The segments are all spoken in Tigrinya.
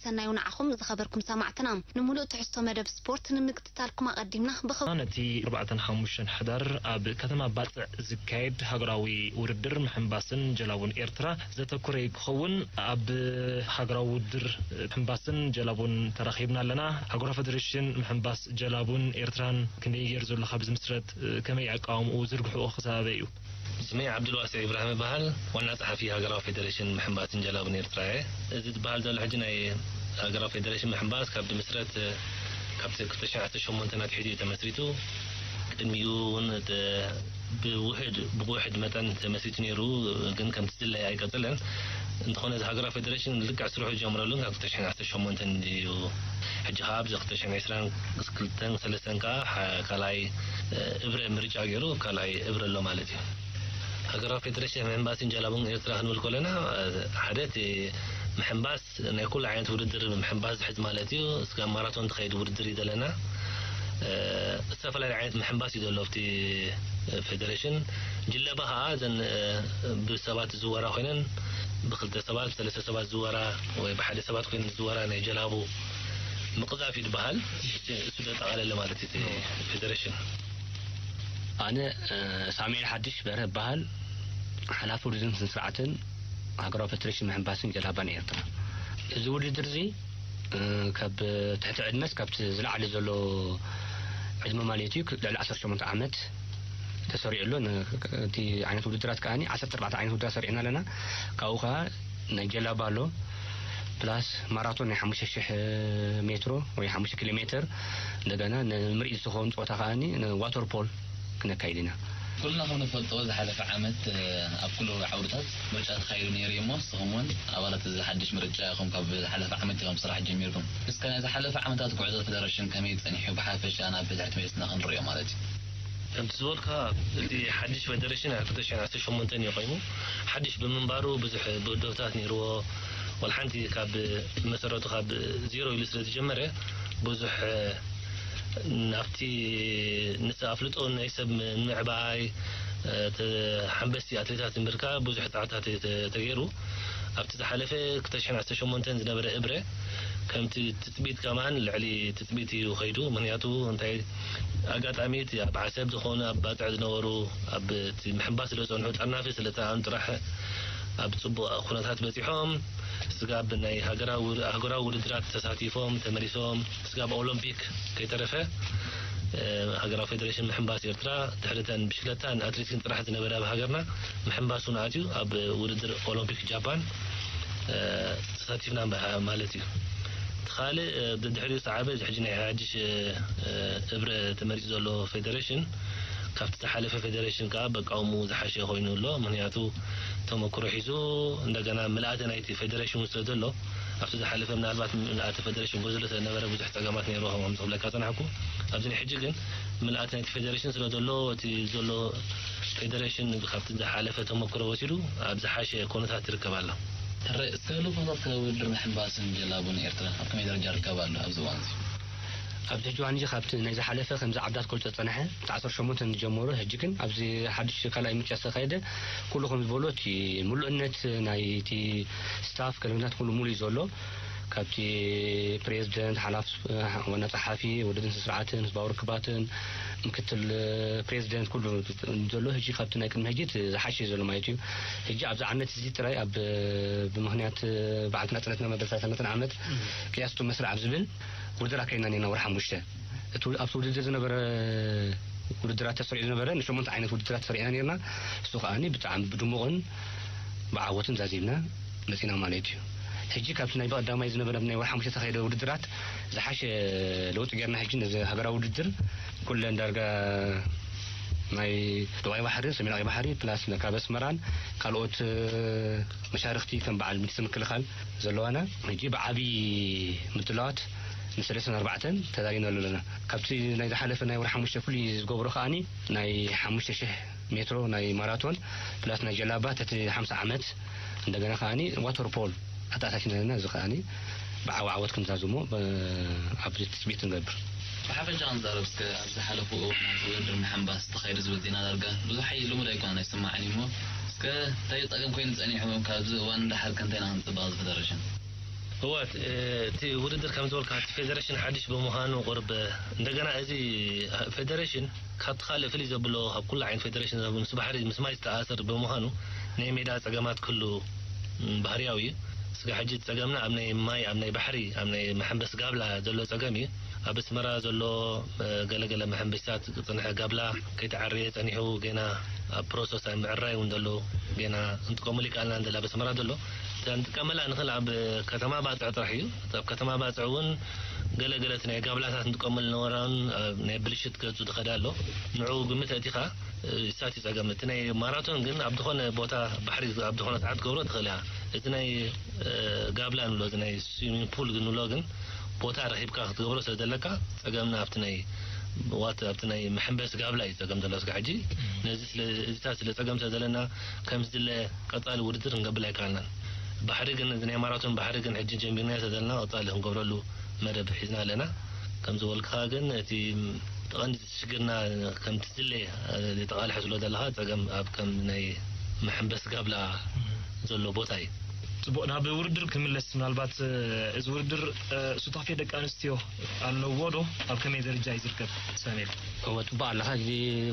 ሰናይ ንዓኹም ዝኸበርኩም ሰማዕትና። ንምሉእ ትሕዝቶ መደብ ስፖርት ንምክትታልኩም ኣቐዲምና ብኸ- ነቲ ኣርባዕተን ሓሙሽተን ሕዳር ኣብ ከተማ ባጽዕ ዝካየድ ሃገራዊ ውድድር ምሕንባስን ጀላቡን ኤርትራ ዘተኮረ ክኸውን። ኣብ ሃገራዊ ውድድር ምሕንባስን ጀላቡን ተራኺብና ኣለና። ሃገራዊ ፌደሬሽን ምሕንባስ ጀላቡን ኤርትራን ክንደይ ገይሩ ዘሎ ካብ ዝምስረት፣ ከመይ ኣቃውምኡ ዝርግሕኡ ክሳበ እዩ? ስመይ ዓብዱልዋስዕ ኢብራሂም ይበሃል። ዋና ጸሓፊ ሃገራዊ ፌደሬሽን ምሕንባስን ጀላቡን ኤርትራ እየ። እዚ ዝበሃል ዘሎ ሕጂ ናይ ሃገራዊ ፌደሬሽን ምሕንባስ ካብ ድምስረት፣ ካብ ክልተ ሽሕን ዓሰርተ ሸሞንተን ኣትሒዙ እዩ ተመስሪቱ። ቅድሚኡ እውን ተ-፣ ብውሕድ፣ ብውሕድ መጠን ተመስሪቱ ነይሩ፣ ግን ከምቲ ዝድለይ ኣይቀጸለን። እንተኾነ እዚ ሃገራዊ ፌደሬሽን ልክዕ ስርሑ ዝጀምረሉ ካብ ክልተ ሽሕን ዓሰርተ ሸሞንተን እዩ። ሕጂ ከኣ ኣብዚ ክልተ ሽሕን ዕስራን ክልተን ሰለስተን ከኣ ሓ-፣ ካልኣይ፣ እ፣ እብረ ምርጫ ገይሩ ኣብ ካልኣይ እብረ ኣሎ ማለት እዩ። ሃገራዊ ፌደሬሽን ምሕንባስን ጀላቡን ኤርትራ ክንብል ከለና፣ እ፣ ሓደ እቲ ምሕንባስ ናይ ኩሉ ዓይነት ውድድር ምሕንባስ ዝሕዝ ማለት እዩ። እስካብ ማራቶን ትኸይድ ውድድር እዩ ዘለና። እ፣ ዝተፈላለዩ ዓይነት ምሕንባስ እዩ ዘሎ ኣብቲ ፌደሬሽን። ጅለባ ከዓ እዘን፣ እ፣ ብሰባት ዝዝወራ ኮይነን ብክልተ ሰባት፣ ሰለስተ ሰባት ዝዝወራ ወይ ብሓደ ሰባት ኮይነን ዝዝወራ ናይ ጀላቡ ምቕዛፍ እዩ ዝበሃል። እሱ ዘጠቓለለ ማለት እዩ እቲ ፌደሬሽን። ኣነ፣ እ፣ ሳሙኤል ሓድሽ በርሀ እበሃል፣ ሓላፊ ውድድርን ስነ ስርዓትን ሃገራዊ ፌደሬሽን ምሕንባስን ጀላባን ኤርትራ። እዚ ውድድር እዚ፣ እ፣ ካብ ትሕቲ ዕድመስ ካብቲ ዝለዓለ ዘሎ ዕድመ ማለት እዩ፣ ልዕሊ ዓሰርተ ሸሞንተ ዓመት ተሰሪዑ ኣሎ። ን-፣ እቲ ዓይነት ውድድራት ከኣ ዓሰርተ ኣርባዕተ ዓይነት ውድድራት ሰሪዕና ኣለና። ካብኡ ከኣ ናይ ጀላባ ኣሎ፣ ፕላስ ማራቶን ናይ ሓሙሽተ ሽሕ ሜትሮ ወይ ሓሙሽተ ኪሎ ሜትር፣ እንደገና ንምርኢት ዝኸውን ጸወታ ከኣ ዋተር ፖል ክነካይድ ኢና። ኩልና ከም ንፈልጦ ዝሓለፈ ዓመት፣ እ፣ ኣብ ኩሉ ዓውድታት ምርጫ ተኻይዱ ነይሩ እዩ እሞ፣ ንስኹም እውን ኣባላት እዚ ሓድሽ ምርጫ ኢኹም። ካብ ዝሓለፈ ዓመት ኢኹም ስራሕ ጀሚርኩም። እስከ ናይ ዝሓለፈ ዓመታት ጉዕዞ ፌደሬሽን ከመይ ጸኒሑ ብሓፈሻ ናብ ብድሕሪት መሊስና ክንሪኦ ማለት እዩ? ከምቲ ዝበልካ፣ እቲ ሓድሽ ፌደሬሽን ኣብ ክልተ ሽሕን ዓሰርተ ሸሞንተን እዩ ኮይኑ። ሓድሽ ብምንባሩ ብዙሕ ብድሆታት ነይርዎ። ወላ ሓንቲ ካብ መሰረቱ ካብ ዜሮ ኢሉ ስለ ዝጀመረ ብዙሕ ናብቲ ንስ ኣፍልጦ ናይ ሰብ ንምዕባይ፣ ተ-፣ ሓንበስቲ ኣትሌታት ንምርካብ ብዙሕ ጻዕርታት ተ-፣ ተገይሩ። ኣብቲ ዝሓለፈ ክልተ ሽሕን ዓሰርተ ሸሞንተን ዝነበረ እብረ ከምቲ ትጽቢት ከማን ልዕሊ ትጽቢት እዩ ከይዱ። ምኽንያቱ እንታይ፣ ኣጋጣሚ እቲ ኣብ ዓሰብ ዝኾኑ ኣብ ባጽዕ ዝነበሩ ኣብ እቲ ምሕንባስ ስለ ዝጸንሑ፣ ጠርናፊ ስለ ዝጸዓኑ ጥራሕ ኣብ ጽቡቕ ኩነታት በጺሖም፣ ስጋብ ናይ ሃገራዊ፣ ሃገራዊ ውድድራት ተሳቲፎም ተመሊሶም፣ ስጋብ ኦሎምፒክ ከይተረፈ፣ እ፣ ሃገራዊ ፌደሬሽን ምሕንባስ ኤርትራ ድሕሪ እተን ብሽክለታን ኣትሌቲክስን ጥራሕ ዝነበረ ኣብ ሃገርና፣ ምሕንባስ እውን ኣትዩ ኣብ ውድድር ኦሎምፒክ ጃፓን፣ እ፣ ተሳቲፍና ማ-፣ ማለት እዩ። እቲ ካልእ፣ እ፣ ድሕሪኡ ዝሰዓበ እዚ ሕጂ ናይ ሓድሽ፣ እ፣ እ፣ እብረ ተመሪጹ ዘሎ ፌደሬሽን፣ ካብቲ ዝሓለፈ ፌደሬሽን ከኣ በቃ እሙ ዝሓሸ ኮይኑ ኣሎ። ምኽንያቱ ተመክሮ ሒዙ እንደገና ምልኣተ ናይቲ ፌደሬሽን እውን ስለ ዘሎ፣ ኣብቲ ዝሓለፈ ምናልባት ምልኣተ ፌደሬሽን ጎደሎ ስለ ዝነበረ ብዙሕ ጸገማት ነይርዎ፣ ከም ዝብለካ ጸናሕኩ። ኣብዚ ናይ ሕጂ ግን ምልኣተ ናይቲ ፌደሬሽን ስለ ዘሎ፣ እቲ ዘሎ ፌደሬሽን ካብቲ ዝሓለፈ ተመክሮ ወሲዱ ኣብ ዝሓሸ ኩነታት ትርከብ ኣላ። ሕራይ፣ እስከ ልኡኻት ውድድር ምሕንባስን ጀላቡን ኤርትራ ኣብ ከመይ ደረጃ ይርከብ ኣሎ ኣብዚ እዋን እዚ? ኣብዚ ሕጂ እዋን እዚ ካብቲ ናይ ዝሓለፈ ከምዚ ዓብዳት ክወጽእ ዝጸንሐ፣ እቲ ዓሰርተ ሸሞንተ ዝጀመሩ፣ ሕጂ ግን ኣብዚ ሓድሽ ካልኣይ ምርጫ ዝተኻየደ፣ ኩሉ ከም ዝበሎ፣ እቲ ምሉእነት ናይቲ ስታፍ፣ ከለምታት ኩሉ ሙሉ እዩ ዘሎ። ካብቲ ፕሬዝደንት፣ ሓላፍ፣ ዋና ጸሓፊ፣ ውድድርን ስነ ስርዓትን፣ ህዝባዊ ርክባትን፣ ምክትል ፕሬዝደንት፣ ኩሉ ዘሎ፣ ሕጂ ካብቲ ናይ ቅድሚ ሕጂ እቲ ዝሓሸ እዩ ዘሎ ማለት እዩ። ሕጂ ኣብዚ ዓመት እዚ ጥራይ ኣብ፣ ብምኽንያት በዓልቲ ናጽነትና መበል ሰላሳ ዓመት ቅያስቱ መስርዕ ኣብ ዝብል ውድድር ኣካይድና ነርና ወርሒ ሓሙሽተ። እቲ ው-፣ ኣብቲ ውድድር ዝነበረ፣ ውድድራት ተሰሪዑ ዝነበረ፣ ንሸሞንተ ዓይነት ውድድራት ተሰሪዕና ነርና። እሱ ከኣ ብጣዕሚ ብድሙቕን ብዓወትን ዛዚምና መጺና ማለት እዩ። ሕጂ ካብቲ ናይ ብቐዳማይ ዝነበረ ናይ ወርሒ ሓሙሽተ ዝተኻየደ ውድድራት ዝሓሸ ለውጢ ጌርና፣ ሕጂ ነዚ ሃገራዊ ውድድር ኩለን ዳርጋ ናይ ደቡባዊ ባሕሪ፣ ሰሜናዊ ባሕሪ፣ ፕላስ ካብ ኣስመራን ካልኦት፣ እ፣ መሻርኽቲ ከም በዓል ሚኒስትሪ ምክልኻል ዘለዋና፣ ሕጂ ብዓቢ ምድላዋት ንሰለስተን ኣርባዕተን ተዳሊና ኣለና። ካብቲ ናይ ዝሓለፈ ናይ ወርሒ ሓሙሽተ ፍሉይ ዝገብሮ ከኣኒ ናይ ሓሙሽተ ሽሕ ሜትሮ ናይ ማራቶን ፕላስ ናይ ጀላባ ትሕቲ ሓምሳ ዓመት፣ እንደገና ከኣኒ ዋተር ፖል ኣተኣታቲና ኣለና። እዚ ከኣኒ ብዓቢ ዓወት ክንዛዝሞ፣ እ፣ ኣብ ትጽቢት ንገብር። ብሓፈሻ ክንዛረብ እስከ፣ ኣብ ዝሓለፉ እዋናት ውድድር ምሕንባስ ተኻይዱ ዝብል ዜና ዳርጋ ብዙሕ ልሙድ ኣይኮነን ኣይስማዕን እዩ እሞ፣ እስከ እንታይ ጸገም ኮይኑ ጸኒሑ፣ ካብዚ እዋን ንደሓር ከ እንታይ ኢና ክንጽበ እዚ ፌደሬሽን? እወ፣ እቲ ውድድር ከም ዝበልካ፣ እቲ ፌደሬሽን ሓድሽ ብምዃኑ፣ ቁርብ እንደገና እዚ ፌደሬሽን ካብቲ ካልእ ፍልይ ዘብሎ፣ ካብ ኩሉ ዓይነት ፌደሬሽን ዘብሎ፣ ምስ ባሕሪ፣ ምስ ማይ ዝተኣሳሰር ብምዃኑ፣ ናይ ሜዳ ጸገማት ክህሉ፣ ም፣ ባህርያዊ እዩ። ስጋ ሕጂ ጸገምና ኣብ ናይ ማይ፣ ኣብ ናይ ባሕሪ፣ ኣብ ናይ መሐንበስ ጋብላ ዘሎ ጸገም እዩ። ኣብ ኣስመራ ዘሎ፣ እ፣ ገለገለ መሐንበሲታት ዝጸንሐ ጋብላ ከይተዓረየ ጸኒሑ፣ ገና ኣብ ፕሮሰስ ኣብ ምዕራይ እውን ዘሎ፣ ገና ክንጥቀመሉ ይከኣልና እንድላ ኣብ ኣስመራ ዘሎ። እታ ንጥቀመላ ንኽእል ኣብ ከተማ ባጽዕ ጥራሕ እዩ። ኣብ ከተማ ባጽዕ እውን ገለገለ እቲ ናይ ጋብላታት ንጥቀመሉ ነበራን ኣብ ናይ ብልሽት ገጹ ዝኸዳ ኣሎ። ንዕኡ ግምት ኣእቲኻ፣ እ፣ ይሳት እዩ ጸገም። እቲ ናይ ማራቶን ግን ኣብ ዝኾነ ቦታ ባሕሪ ኣብ ዝኾነ ሰዓት ገብሮ ትኽእል እያ። እቲ ናይ፣ እ፣ ጋብላ ንብሎ፣ እዚ ናይ ስዊሚንግ ፑል ግን ንብሎ ግን ቦታ ረኺብካ ክትገብሮ ስለ ዘለካ፣ ጸገምና ኣብቲ ናይ ዋት፣ ኣብቲ ናይ መሐንበሲ ጋብላ እዩ ጸገም ዘሎ እስካዕ ሕጂ። ነዚ ስለ፣ እዚታት ስለ ጸገም ስለ ዘለና፣ ከም ዝድለ ቀጻሊ ውድድር ክንገብር ኣይከኣልናን። ባሕሪ ግን፣ እዚ ናይ ማራቶን ባሕሪ ግን ሕጂ ጀሚርና ስለ ዘለና፣ ቀጻሊ ክንገብረሉ መደብ ሒዝና ኣለና። ከም ዝበልካ ግን፣ እቲ ቀንዲ ሽግርና ከምቲ ዝድለ፣ እ፣ ተቓልሐ ስለ ዘለኻ፣ ጸገም ኣብ ከም ናይ መሐንበሲ ጋብላ ዘሎ ቦታ እዩ። ጽቡቕ፣ ናብ ውድድር ክምለስ፣ ምናልባት፣ እ፣ እዚ ውድድር፣ እ፣ ሱታፌ ደቂ ኣንስትዮ ኣለዎ ዶ? ኣብ ከመይ ደረጃ እዩ ዝርከብ? ሳሙኤል። እወ፣ ጽቡቕ ኣለኻ። እዚ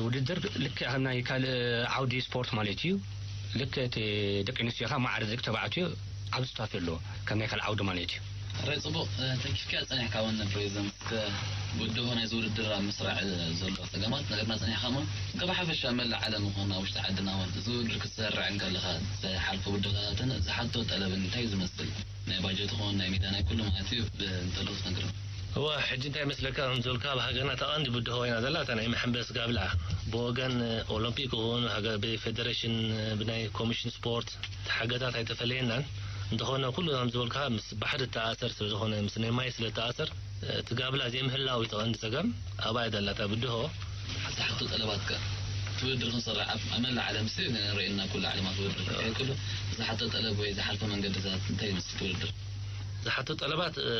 ውድድር ልክዕ ከም ናይ ካልእ ዓውዲ ስፖርት ማለት እዩ። ልክዕ እቲ ደቂ ኣንስትዮ ከኣ ማዕረ ደቂ ተባዕትዮ ዓቢ ሱታፌ ኣለዎ፣ ከም ናይ ካልእ ዓውዲ ማለት እዩ። ሕራይ ጽቡቕ፣ እ፣ ተኪፍካዮ ጸኒሕካ እውን ፕሬዚደንት፣ እስከ ብድሆ ናይዚ ውድድር ኣብ ምስራዕ ዘሎ ጸገማት ነግረና ጸኒሕካ እሞ፣ እስከ ብሓፈሻ መላእ ዓለም ይኹን ኣብ ውሽጢ ዓድና እውን እዚ ውድድር ክትሰርዕ እንከለኻ ዝሓልፉ ብድሆታትን ዝሓቶ ጠለብን እንታይ እዩ ዝመስል? ናይ ባጀት ይኹን ናይ ሜዳ ናይ ኩሉ ማለት እዩ፣ ብ-፣ እንተሎ ክትነግረና። እዋ፣ ሕጂ እንታይ ይመስለካ፣ ከም ዝበልካ ኣብ ሃገርና እታ ቀንዲ ብድሆ ኮይና ዘላ እታ ናይ መሐንበሲ ጋብላ። ብወገን ኦሎምፒክ ይኹን ሃገር፣ ብፌደሬሽን፣ ብናይ ኮሚሽን ስፖርት፣ እቲ ሓገዛት ኣይተፈለየናን። እንተኾነ፣ ኩሉ ከም ዝበልካ፣ ምስ ባሕሪ እተኣሰር ስለ ዝኾነ፣ ምስ ናይ ማይ ስለ እተኣሰር፣ እቲ ጋብላ ዘይምህላው እዩ እቲ ቀንዲ ጸገም። ኣብኣ እያ ዘላ እታ ብድሆ። ዝሓቶ ጠለባት ከ? እቲ ውድድር ክንሰርዕ ኣብ፣ ኣብ መላእ ዓለም ሲ ንርእየና፣ ኩሉ ዓለማት ውድድር ክካየድ ከሎ፣ ዝሓቶ ጠለብ ወይ ዝሓልፎ መንገድታት እንታይ ይመስል እቲ ውድድር? ዝሓቶ ጠለባት፣ እ፣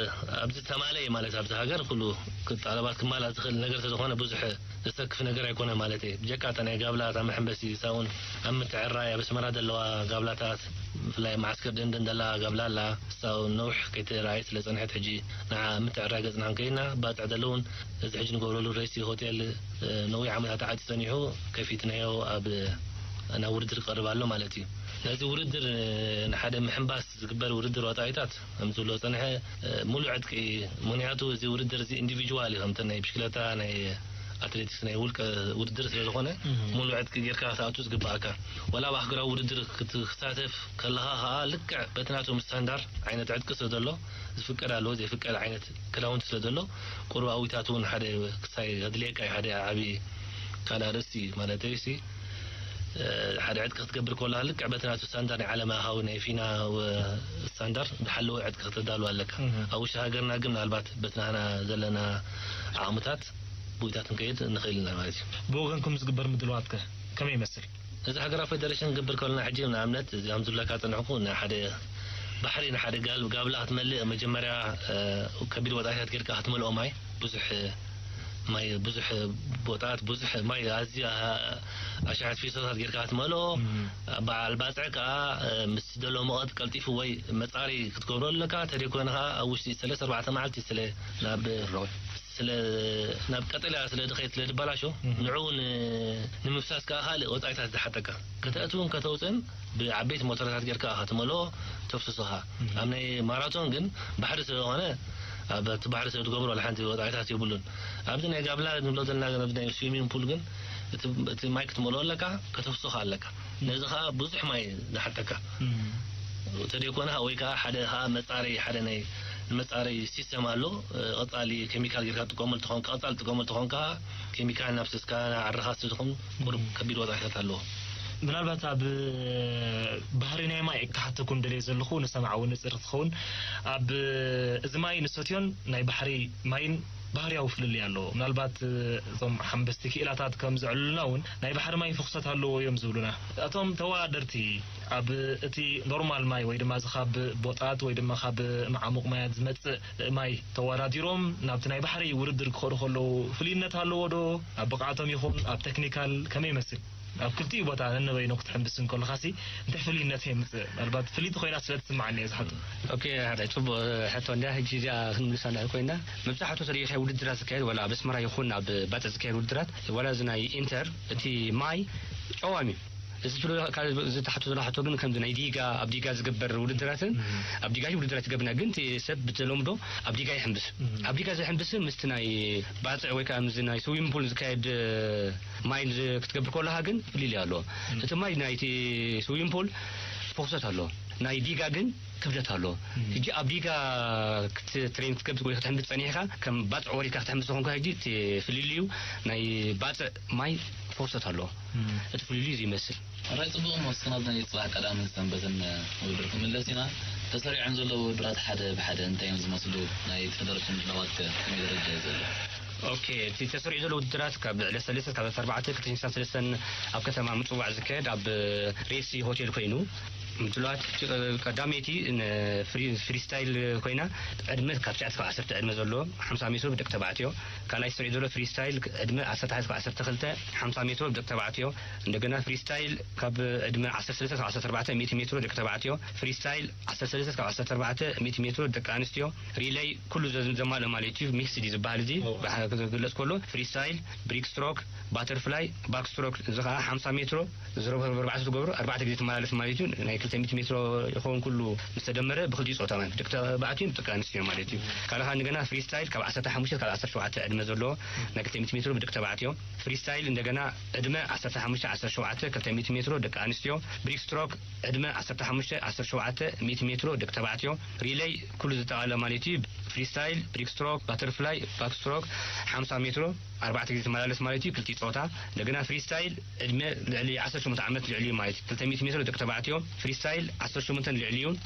ኣብዚ ተማልአ እዩ ማለት፣ ኣብዚ ሃገር ኩሉ ክ-፣ ጠለባት ክማላእ ዝኽእል ነገር ስለ ዝኾነ፣ ብዙሕ ዘሰክፍ ነገር ኣይኮነ ማለት እየ። ብጀካ እታ ናይ ጋብላ፣ እታ መሐንበሲ፣ እሳ እውን ኣብ ምትዕራይ፣ ኣብ ኣስመራ ዘለዋ ጋብላታት፣ ብፍላይ ኣብ መዓስከር ደንደን ዘላ ጋብላ ኣላ፣ እሳ እውን ነዊሕ ከይተራእየት ስለ ዝጸንሐት፣ ሕጂ ንዓ ኣብ ምትዕራይ ገጽና ክንከይድና፣ ባጽዕ ዘለውን እዚ ሕጂ ንገብረሉ ሬሲ ሆቴል፣ እ፣ ነዊሕ ዓመታት ተዓጽዩ ጸኒሑ፣ ከፊትናዮ ኣብ፣ ናብ ውድድር ክቐርብ ኣሎ ማለት እዩ። ነዚ ውድድር፣ እ፣ ንሓደ ምሕንባስ ዝግበር ውድድር ወጻኢታት ከም ዝብሎ ጸንሐ፣ እ፣ ሙሉእ ዕጥቂ፣ ምኽንያቱ እዚ ውድድር እዚ ኢንዲቪጁዋል እዩ፣ ከምተን ናይ ብሽክለታ፣ ናይ ኣትሌቲክስ፣ ናይ ውልቀ ውድድር ስለ ዝኾነ፣ እህ። ሙሉእ ዕጥቂ ጌርካ ክትኣቱ ዝግባኣካ። ዋላ ኣብ ኣህጉራዊ ውድድር ክት-፣ ክትሳተፍ ከለኻ ኸኣ ልክዕ በቲ ናቶም ስታንዳር ዓይነት ዕጥቂ ስለ ዘሎ፣ ዝፍቀድ ኣለዎ፣ ዘይፍቀድ ዓይነት ክዳውንቲ ስለ ዘሎ፣ ቁሩብ ኣዊታት እውን ሓደ ክሳይ ከድልየካ እዩ፣ ሓደ ዓቢ ካልእ ኣርእስቲ እዩ። ማለተይሲ፣ እ፣ ሓደ ዕጥቂ ክትገብር ከለኻ ልክዕ በቲ ናቱ ስታንዳር ናይ ዓለማዊ ናይ ፊና ወ-፣ ስታንዳር ዝሓለወ ዕጥቂ ከተዳሉ ኣለካ። እህ። ኣብ ውሽጢ ሃገርና ግን ምናልባት በቲ ናህና ዘለና ዓቕምታት ብዊታት ክንከይድ ንኽእል ኢና ማለት እዩ። ብወገንኩም ዝግበር ምድላዋት ከ ከመይ ይመስል? እዚ ሃገራዊ ፌደሬሽን ክገብር ከለና ሕጂ ንኣብነት እዚ ከም ዝብለካ ጸንሕኩ ንሓደ ባሕሪ ንሓደ ጋል-፣ ጋብላ ክትመልእ መጀመርያ፣ እ፣ ከቢድ ወጻኢታት ጌርካ ክትመልኦ ማይ ብዙሕ ማይ ብዙሕ ቦታት ብዙሕ ማይ ኣዝዩ ኣሻሕት ፊሶታት ጌርካ ክትመልኦ እም። በዓል ባጽዕ ከኣ፣ እ፣ ምስ ዘሎ ሙቐት ቀልጢፉ ወይ መጻሪ ክትገብሮ ኣለካ። ተደይኮይኑ ከኣ ኣብ ውሽጢ ሰለስተ ኣርባዕተ መዓልቲ ስለ ናብ ሮይ። ስለ ናብ ቀጠልያ ስለ ድኸይድ ስለ ድበላሾ እህ። ንዕኡ ን-፣ ንምፍሳስ ከኣ ካልእ ወጻኢታት ዝሓተካ። ከተእትውን ከተውፅእን ብዓበይቲ ሞተረታት ጌርካ ኢኻ ትመልኦ፣ ተፍስሶኻ። እህ። ኣብ ናይ ማራቶን ግን ባሕሪ ስለ ዝኾነ፣ ኣብ እቲ ባሕሪ ስለ ትገብሮ፣ ወላ ሓንቲ ወጻኢታት የብሉን። ኣብዚ ናይ ጋብላ ንብሎ ዘለና ግን፣ ኣብዚ ናይ ስዊሚንግ ፑል ግን፣ እቲ፣ እቲ ማይ ክትመልኦ ኣለካ፣ ከተፍስሶኻ ኣለካ። ነዚ ኸኣ ብዙሕ ማይ ዝሓተካ። እህ። ተደይኮነ ወይ ከኣ ሓደ ኸኣ መጻረይ፣ ሓደ ናይ መጻረይ ሲስተም ኣሎ። እ፣ ቀጻሊ ኬሚካል ጌርካ ትጥቀመሉ ተኾንካ፣ ቀጻሊ ትጥቀመሉ ተኾንካ፣ ኬሚካል ናብ ስስካ፣ ናብ ዓርኻ ስለ ዝኾን ቁሩብ እም። ከቢድ ወጻኢታት ኣለዎ። ምናልባት ኣብ ባህሪ ናይ ማይ ክሓተኩም ደልየ ዘለኹ፣ ንሰማዕ እውን ንጽር ክትኸውን። ኣብ እዚ ማይ ንሰትዮን ናይ ባሕሪ ማይን ባህርያዊ ፍልልይ ኣለዎ። ምናልባት እቶም ሓምበስቲ ክኢላታት ከም ዘዕልሉና እውን ናይ ባሕሪ ማይ ፍኹሳት ኣለዎ እዮም ዝብሉና። እቶም ተወዳደርቲ ኣብ እቲ ኖርማል ማይ ወይ ድማ እዚ ካብ ቦጣት ወይ ድማ ካብ መዓሙቕ ማያት ዝመጽእ ማይ ተወዳዲሮም ናብቲ ናይ ባሕሪ ውድድር ክኸዱ ከለዉ ፍሉይነት ኣለዎ ዶ? ኣብ ብቕዓቶም ይኹን ኣብ ቴክኒካል ከመይ ይመስል? ኣብ ክልቲኡ ቦታ ነንበይኑ ክትሕምብስ እንከለኻሲ እንታይ ፍልይነት የምጽእ? ምናልባት ፍልይቲ ኮይና ስለ ትስምዓኒ እየ ዝሓቶ። ኦኬ፣ ሓራይ ጽቡቕ ሕቶ እንዳ። ሕጂ እዚኣ ክንምልሳ እንድሕር ኮይና፣ መብዛሕቱ ተሪኢኻ ውድድራት ዝካየድ፣ ዋላ ኣብ ኣስመራ ይኹን ኣብ ባጽዕ ዝካየድ ውድድራት፣ ዋላ እዚ ናይ ኢንተር፣ እቲ ማይ ጨዋም እዩ። እዚ ትብሎ፣ ካልእ እዚ ትሓቶ ዘሎ ሕቶ ግን ከምዚ ናይ ዲጋ፣ ኣብ ዲጋ ዝግበር ውድድራትን፣ ኣብ ዲጋ ውድድራት ይገብርና፣ ግን እቲ ሰብ ብተለምዶ ኣብ ዲጋ ይሕምብስ። ኣብ ዲጋ ዝሕምብስን ምስቲ ናይ ባጽዕ ወይ ከዓ ምስዚ ናይ ስዊሚንግ ፑል ዝካየድ ማይ ዝ-፣ ክትገብር ከለኻ ግን ፍልልይ ኣለዎ። እቲ ማይ ናይቲ ስዊሚንግ ፑል ፍኹሰት ኣለዎ፣ ናይ ዲጋ ግን ክብደት ኣለዎ። ሕጂ ኣብ ዲጋ ክት-፣ ትሬን ክትገብር ወይ ክትሕምብስ ጸኒሕካ፣ ከም ባጽዕ ወሪድካ ክትሕምብስ ተኾንካ፣ ሕጂ እቲ ፍልልዩ ናይ ባጽዕ ማይ ፍኹሰት ኣለዎ። እቲ ፍልልዩ እዚ ይመስል። ሕራይ ጽቡቕ እሞ፣ እስኪ ናብ ናይ ጽባሕ ቀዳምን ሰንበትን ውድድር ክንምለስ ኢና። ተሰሪዖም ዘለዉ ውድድራት ሓደ ብሓደ እንታይ እዮም ዝመስሉ? ናይ ፌደሬሽን ምድላዋት ከ ከመይ ደረጃ እዩ ዘሎ? ኦኬ፣ እቲ ተሰሪዑ ዘሎ ውድድራት ካብ ዕለት ሰለስተ፣ ካብ ዕለት ኣርባዕተ፣ ክልተ ሽሕን ሰለስተን ኣብ ከተማ ምጽዋዕ ዝካየድ ኣብ ሬሲ ሆቴል ኮይኑ፣ ምድላዋት ቀዳመይቲ ን-፣ ፍሪ-፣ ፍሪስታይል ኮይና፣ ዕድመ ካብ ትሽዓተ ካብ ዓሰርተ ዕድመ ዘለዎ ሓምሳ ሜትሮ ብደቂ ተባዕትዮ። ካልኣይ ተሰሪዑ ዘሎ ፍሪስታይል ዕድመ ዓሰርተ ሓደ ካብ ዓሰርተ ክልተ ሓምሳ ሜትሮ ብደቂ ተባዕትዮ። እንደገና ፍሪስታይል ካብ ዕድመ ዓሰርተ ሰለስተ ካብ ዓሰርተ ኣርባዕተ ሚእቲ ሜትሮ ደቂ ተባዕትዮ። ፍሪስታይል ዓሰርተ ሰለስተ ካብ ዓሰርተ ኣርባዕተ ሚእቲ ሜትሮ ደቂ ኣንስትዮ። ሪለይ ኩሉ ዘ-፣ ዘማልእ ማለት እዩ። ሚክስድ እዩ ዝበሃል እዚ። እዎ። ብሓ-፣ ክገልጽ ከሎ ፍሪስታይል፣ ብሪክ ስትሮክ፣ ባተርፍላይ፣ ባክ ስትሮክ፣ እዚ ከዓ ሓምሳ ሜትሮ ዝረብ ኣርባዕተ ትገብሮ፣ ኣርባዕተ ግዜ ትመላለስ ማለት እዩ። ናይ ክልተ ሚእቲ ሜትሮ ይኸውን ኩሉ ምስ ተደመረ ብክልቲኡ ጾታ ማለት እዩ። ደቂ ተባዕትዮ ደቂ ኣንስትዮ ማለት እዩ። ካልእ ከዓ እንደገና ፍሪስታይል ካብ ዓሰርተ ሓሙሽተ ካብ ዓሰርተ ሸውዓተ ዕድመ ዘለዎ ናይ ክልተ ሚእቲ ሜትሮ ብደቂ ተባዕትዮ። ፍሪስታይል እንደገና ዕድመ ዓሰርተ ሓሙሽተ ዓሰርተ ሸውዓተ ክልተ ሚእቲ ሜትሮ ደቂ ኣንስትዮ። ብሪክ ስትሮክ ዕድመ ዓሰርተ ሓሙሽተ ዓሰርተ ሸውዓተ ሚእቲ ሜትሮ ደቂ ተባዕትዮ። ሪለይ ኩሉ ዝጠቓለ ማለት እዩ። ፍሪስታይል፣ ብሪክ ስትሮክ፣ ባተርፍላይ፣ ባክ ስትሮክ፣ ሓምሳ ሜትሮ፣ ኣርባዕተ ግዜ ትመላለስ ማለት እዩ፣ ክልቲኡ ጾታ። እንደገና ፍሪስታይል ዕድመ ልዕሊ ዓሰርተ ሸሞንተ ዓመት ልዕሊ እዩ ማለት እዩ፣ ክልተ ሚእቲ ሜትሮ ደቂ ተባዕትዮ። ፍሪስታይል ዓሰርተ ሸሞንተ ልዕሊ እዩን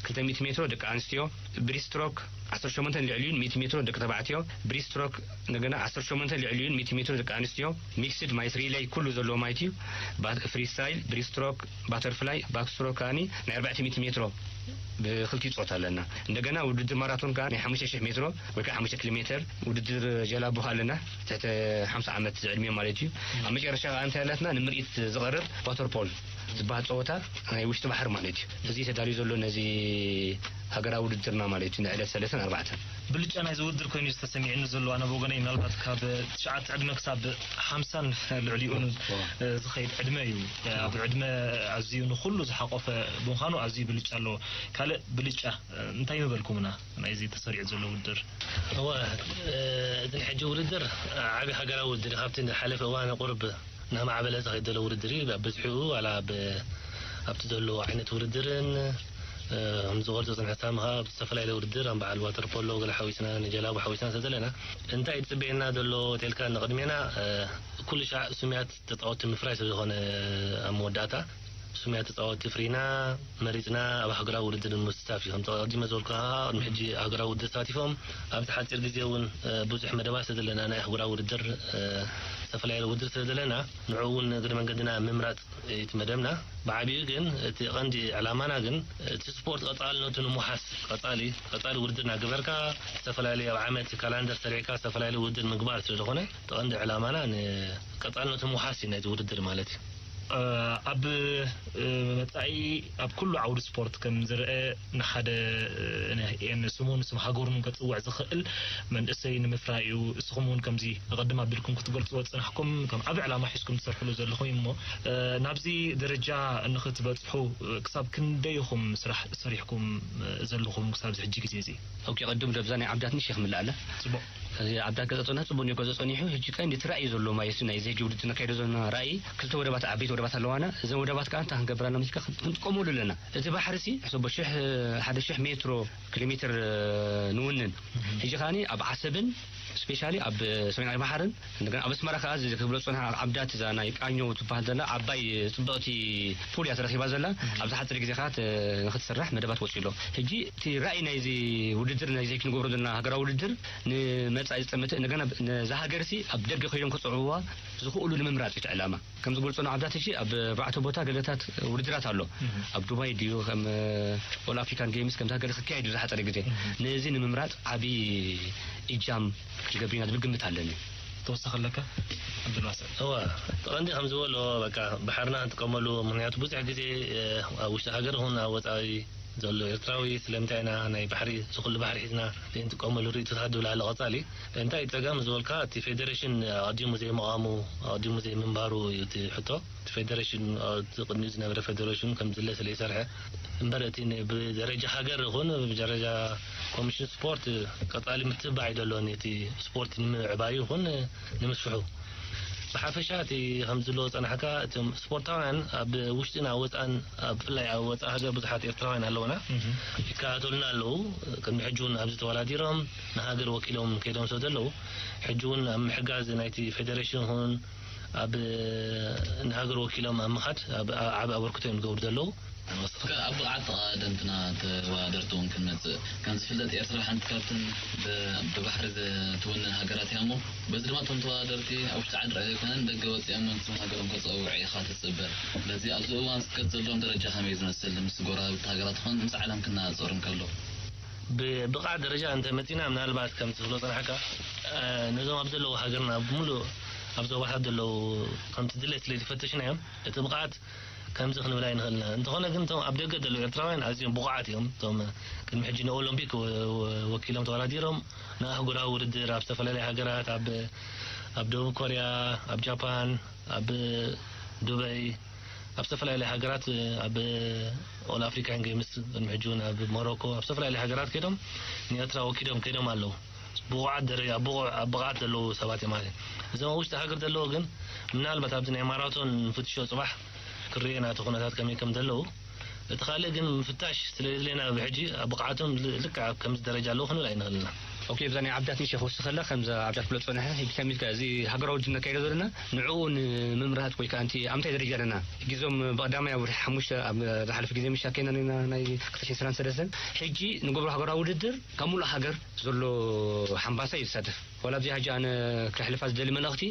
ክልተ ሚእቲ ሜትሮ ደቂ ኣንስትዮ። ብሪክ ስትሮክ ዓሰርተ ሸሞንተ ልዕሊ እዩን ሚእቲ ሜትሮ ደቂ ተባዕትዮ። ብሪክ ስትሮክ እንደገና ዓሰርተ ሸሞንተ ልዕሊ እዩን ሚእቲ ሜትሮ ደቂ ኣንስትዮ። ሚክስድ ማለት ሪለይ ኩሉ ዘለዎ ማለት እዩ። ባ-፣ ፍሪስታይል፣ ብሪክ ስትሮክ፣ ባተርፍላይ፣ ባክ ስትሮክ ከኣኒ ናይ ኣርባዕተ ሚእቲ ሜትሮ ብክልቲኡ ጾታ ኣለና። እንደገና ውድድር ማራቶን ከኣ ናይ ሓሙሽተ ሽሕ ሜትሮ ወይ ከኣ ሓሙሽተ ኪሎ ሜትር ውድድር ጀላቡ ከኣ ኣለና፣ ትሕቲ ሓምሳ ዓመት ዝዕድሚኦም ማለት እዩ። ኣብ መጨረሻ ከኣ እንታይ ኣለትና ንምርኢት ዝቐርብ ዋተር ፖል ዝበሃል ጸወታ ናይ ውሽጢ ባሕሪ ማለት እዩ። እዚ ተዳልዩ ዘሎ ነዚ ሃገራዊ ውድድርና ማለት እዩ፣ ንዕለት ሰለስተን ኣርባዕተን። ብልጫ ናይዚ ውድድር ኮይኑ እዩ ዝተሰሚዕኒ ዘሎ። ኣነ ብወገነይ ምናልባት ካብ ትሽዓተ ዕድመ ክሳብ ሓምሳን ልዕሊኡን፣ እ፣ ዝኸይድ ዕድመ እዩ። ኣብ ዕድመ ኣዝዩ ንኹሉ ዝሓቆፈ ብምዃኑ ኣዝዩ ብልጫ ኣለዎ። ካልእ ብልጫ፣ እ፣ እንታይ ምበልኩምና ናይዚ ተሰሪዑ ዘሎ ውድድር? እወ፣ እ፣ እዚ ናይ ሕጂ ውድድር ዓቢ ሃገራዊ ውድድር እዩ። ካብቲ ዝሓለፈ እዋን ቁሩብ እናማዕበለ ዝኸይድ ዘሎ ውድድር እዩ። ኣብ ብዝሒኡ ዋላ ኣብ፣ ኣብቲ ዘሎ ዓይነት ውድድርን፣ እ፣ ከም ዝገልጾ ዝጸንሐ ሳሚ ከኣ ኣብ ዝተፈላለየ ውድድር፣ ኣብ በዓል ዋተር ፖሎ ገለ ሓዊስና፣ ንጀላቡ ሓዊስና ስለ ዘለና፣ እንታይ ዝጽበየና ዘሎ ተልካ ንቕድሜና፣ እ፣ ኩሉ ሻዕ ስሙያት ተጻወትቲ ምፍራይ ስለ ዝኾነ፣ ኣብ መወዳእታ ስሙያት ተጻወትቲ ፍሪና መሪጽና ኣብ ሃገራዊ ውድድር ንምስታፍ እዩ። ከምቲ ቀዲመ ዝበልኩኻ፣ ቅድሚ ሕጂ ሃገራዊ ውድድር ተሳቲፎም፣ ኣብዚ ሓጺር ግዜ እውን፣ እ፣ ብዙሕ መደባት ስለ ዘለና፣ ናይ ኣህጉራዊ ውድድር፣ እ፣ ዝተፈላለየ ውድድር ስለ ዘለና፣ ንዕኡ እውን እግሪ መንገድና ምምራጽ እዩ እቲ መደብና። ብዓቢኡ ግን እቲ ቀንዲ ዕላማና ግን እቲ ስፖርት ቀጻልነቱ ንምውሓስ፣ ቀጻሊ፣ ቀጻሊ ውድድር እናገበርካ፣ ዝተፈላለዩ ኣብ ዓመት ካላንደር ሰሪዕካ ዝተፈላለዩ ውድድር ምግባር ስለ ዝኾነ፣ እቲ ቀንዲ ዕላማና ንቀጻልነቱ ምውሓስ እዩ ናይቲ ውድድር ማለት እዩ። እ፣ ኣብ፣ እ፣ መጻኢ ኣብ ኩሉ ዓውዲ ስፖርት ከም ዝረአ ንሓደ፣ እ፣ ን-፣ ን-፣ ስሙን ስም ሃገሩን ከጽውዕ ዝኽእል መንእሰይ ንምፍራይ እዩ። እስኹም እውን ከምዚ ኣቐድም ኣቢልኩም ክትገልጽዎ ዝጸናሕኩም ከም ዓቢ ዕላማ ሒዝኩም ትሰርሕሉ ዘለኹም እዩ እሞ፣ እ፣ ናብዚ ደረጃ ንኽትበጽሑ፣ እ፣ ክሳብ ክንደይ ኢኹም ስራሕ ሰሪሕኩም፣ እ፣ ዘለኹም ክሳብ እዚ ሕጂ ግዜ እዚ? ኦኬ፣ ቅድም ለብዛ ናይ ዓብዳት ንሽ ይኽምልኣለ። ጽቡቕ። እዚ ዓብዳት ገጸ ጸኒሑ፣ ጽቡቕ እዩ ገጸ ጸኒሑ። ሕጂ ቀንዲ እቲ ራእይ ዘሎ ማለት እዩ፣ ናይዚ ሕጂ ውድድር ነካይዶ ዘለና ራእይ፣ ክልተ ወደባት፣ ዓበይቲ ወደባት ኣለዋና። እዘን ወደባት ከኣ እንታይ ክንገብር ኣለና ኢልካ ክን-፣ ክንጥቀመሉ ኣለና። እቲ ባሕሪ ሲ፣ ሕሰቦ፣ ሽሕ፣ ሓደ ሽሕ ሜትሮ፣ ኪሎ ሜትር፣ ንውንን። ሕጂ ከኣኒ ኣብ ዓሰብን፣ ስፔሻሊ ኣብ ሰሜናዊ ባሕርን፣ እንደገና ኣብ ኣስመራ ከኣ እዚ ክብሎ ዝጸንሐ ዓብዳት እዛ ናይ ቃኘው ትበሃል ዘላ ዓባይ ጽብቕቲ ፑል እያ ተረኺባ ዘላ። ኣብዚ ሓጺር ግዜ ከኣ ተ-፣ ንኽትስራሕ መደባት ወጺኡ ኣሎ። ሕጂ እቲ ራእይ ናይዚ ውድድር፣ ናይዚ ክንገብሮ ዘለና ሃገራዊ ውድድር ንመጻኢ ዝጠምት፣ እንደገና ነዛ ሃገርሲ ኣብ ደገ ከይዶም ክጽዕውዋ ዝኽእሉ ንምምራጽ እዩ እቲ ዕላማ። ከም ዝገልጾ ንዓብዳት ሕጂ ኣብ ኣርባዕተ ቦታ ገለታት ውድድራት ኣሎ። ኣብ ዱባይ ድዩ፣ ከም ኦል ኣፍሪካን ጌምስ ከምታ ገለ ክካየድ እዩ ዝሓጸረ ግዜ። ነዚ ንምምራጽ ዓቢ እጃም ክንገብር ኢና ዝብል ግምት ኣለኒ። ወሰኸለካ? ኣብል ዋሰዕ። እዋ፣ ቀንዲ ከም ዝበሎ፣ በቃ፣ ባሕርና ክንጥቀመሉ፣ ምክንያቱ ብዙሕ ግዜ፣ እ፣ ኣብ ውሽጢ ሃገር ይኹን ኣብ ወጻኢ ዘሎ ኤርትራዊ፣ ስለምንታይ ኢና ናይ ባሕሪ፣ እዚ ኩሉ ባሕሪ ሒዝና ዘይንጥቀመሉ ርእይቶታት ዝብል ኣሎ። ቀጻሊ፣ እንታይ ጸገም ዝበልካ፣ እቲ ፌደሬሽን ኣቐዲሙ ዘይምቓሙ፣ ኣቐዲሙ ዘይምንባሩ እዩ እቲ ሕቶ። እቲ ፌደሬሽን፣ እ፣ እቲ ቅድሚኡ ዝነበረ ፌደሬሽን ከም ዝድለ ስለ ይሰርሐ እምበር፣ እቲ ን-፣ ብደረጃ ሃገር ይኹን ብደረጃ ኮሚሽን ስፖርት ቀጻሊ ምትብባዕ እዩ ደሎኒ፣ እቲ ስፖርት ንምዕባዩ ይኹን ንምስፍሑ። ብሓፈሻ፣ እቲ ከም ዝብሎ ዝጸናሕካ፣ እቶም ስፖርታውያን ኣብ ውሽጥን ኣብ ወጻእን፣ ኣብ፣ ብፍላይ ኣብ ወጻኢ ሃገር ብዙሓት ኤርትራውያን ኣለውና፣ ይከታተሉና ኣለዉ። ቅድሚ ሕጂ እውን ኣብዚ ተወዳዲሮም ንሃገር ወኪሎም ከይዶም ሰብ ዘለዉ፣ ሕጂ እውን ኣብ ምሕጋዝ ናይቲ ፌደሬሽን ይኹን ኣብ ንሃገር ወኪሎም ኣብ ምኻድ ኣብ፣ ኣብ ዓቢ ኣበርክቶ እዮም ዝገብሩ ዘለዉ። እስከ ኣብ ብቕዓት ተቐዳደምትና ተወዳደርቲ እውን ክንመጽእ። ከም ዝፍለጥ ኤርትራ ሓንቲ ካብተን ብ-፣ ብባሕሪ ዝ-፣ ትውንን ሃገራት እያ እሞ፣ በዚ ድማ እቶም ተወዳደርቲ ኣብ ውሽጢ ዓዲ ጥራይ ዘይኮነ ንደገ ወጺኦም መንግስቲ ሃገሮም ከጸውዑ ኢኻ ትጽበ። ስለዚ ኣብዚ እዋን ዝስከት ዘለዎም ደረጃ ከመይ ዝመስል? ምስ ጎረባብቲ ሃገራት ይኹን ምስ ዓለም ክነጻጸር እንከሎ? ብብቕዓት ደረጃ እንተ መጺና፣ ምናልባት ከም ትብሎ ጸናሕካ፣ እ፣ ነዞም ኣብ ዘለዉ ሃገርና ብምሉእ ኣብ ዞባታት ዘለዉ ከምቲ ድሌት ስለ ዝፈተሽናዮም፣ እቲ ብቕዓት ከምዚ ክንብል ኣይንኽእልና። እንተኾነ ግን፣ እቶም ኣብ ደገ ዘለዉ ኤርትራውያን ኣዝዮም ብቑዓት እዮም። እቶም ቅድሚ ሕጂ ንኦሎምፒክ ወ-፣ ወ-፣ ወኪሎም ተወዳዲሮም፣ ንኣህጉራዊ ውድድር ኣብ ዝተፈላለያ ሃገራት፣ ኣብ፣ ኣብ ደቡብ ኮርያ፣ ኣብ ጃፓን፣ ኣብ ዱበይ፣ ኣብ ዝተፈላለያ ሃገራት፣ ኣብ ኦል ኣፍሪካን ጌምስ ቅድሚ ሕጂ እውን ኣብ ሞሮኮ፣ ኣብ ዝተፈላለያ ሃገራት ከይዶም ንኤርትራ ወኪሎም ከይዶም ኣለዉ። ብቑዓት ደረጃ፣ ብቑዕ-፣ ኣብ ብቕዓት ዘለዉ ሰባት እዮም ማለት እዩ። እዞም ኣብ ውሽጢ ሃገር ዘለዉ ግን፣ ምናልባት ኣብዚ ናይ ማራቶን ንፍትሾ ጽባሕ ክርኤና እቲ ኩነታት ከመይ ከም ዘለዉ። እቲ ካልእ ግን ምፍታሽ ስለ ዘድልየና፣ ብሕጂ ኣብ ብቕዓቶም ል-፣ ልክዕ ኣብ ከምዚ ደረጃ ኣለዉ ክንብል ኣይንኽእልን ኢና። ኦኬ፣ ብዛ ናይ ዓብዳት ንእሽተይ ክወስኸላ፣ ከምዛ ዓብዳት ብሎ ዝጸንሐ፣ ሕጂ ከመይ ኢልካ እዚ ሃገራዊ ውድድር ነካይዶ ዘለና፣ ንዕኡ ንምምራት ወይ ከኣ ኣንቲ ኣብ ምንታይ ደረጃ ኣለና? ሕጂ እዞም ብቐዳማይ ኣብ ወርሒ ሓሙሽተ ኣብ ዝሓለፈ ግዜ ምሽ ኣካይድና ነርና፣ ናይ ክልተ ሽሕን ዕስራን ሰለስተን። ሕጂ ንገብሮ ሃገራዊ ውድድር ካብ ሙሉእ ሃገር ዘሎ ሓምባሳ እዩ ዝሳተፍ። ዋላ ኣብዚ ሕጂ ኣነ ከሕልፋ ዝደሊ መልእኽቲ፣